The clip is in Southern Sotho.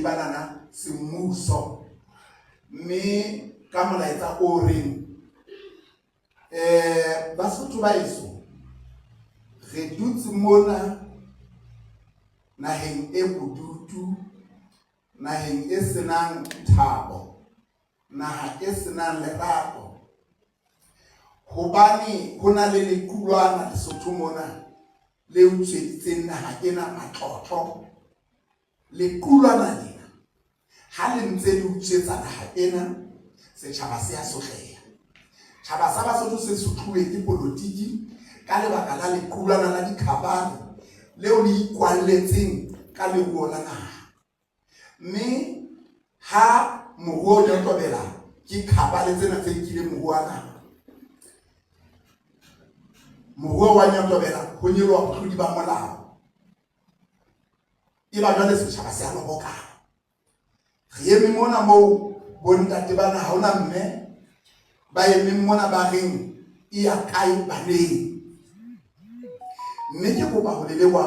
Banana semmuso, mme ka molaetsa o reng Basotho ba eso, re dutse mona naheng e bodutu, naheng e senang thabo, naha e senang lerato, hobane ho na le lequlwana Lesotho mona le utsweditseng naha ena matlotlo. Lequlwana lena ha le ntse le utswetsa naha ena, setjhaba se a sotleha. Tjhaba sa Basotho se sotluwe ke polotiki ka lebaka la lequlwana la dikhabane leo le ikwalletseng ka leruo la naha. Mme ha moruo o nyotobela ke khabale tsena tse nkileng moruo wa naha, moruo wa nyotobela, ho nyoloha botlodi ba molao. E ba jwale setjhaba se a lobokana. Re eme mona moo bontate bana, ha hona mme ba emeng mona ba reng e ya kae baneng. Mme ke kopa ho le leboha.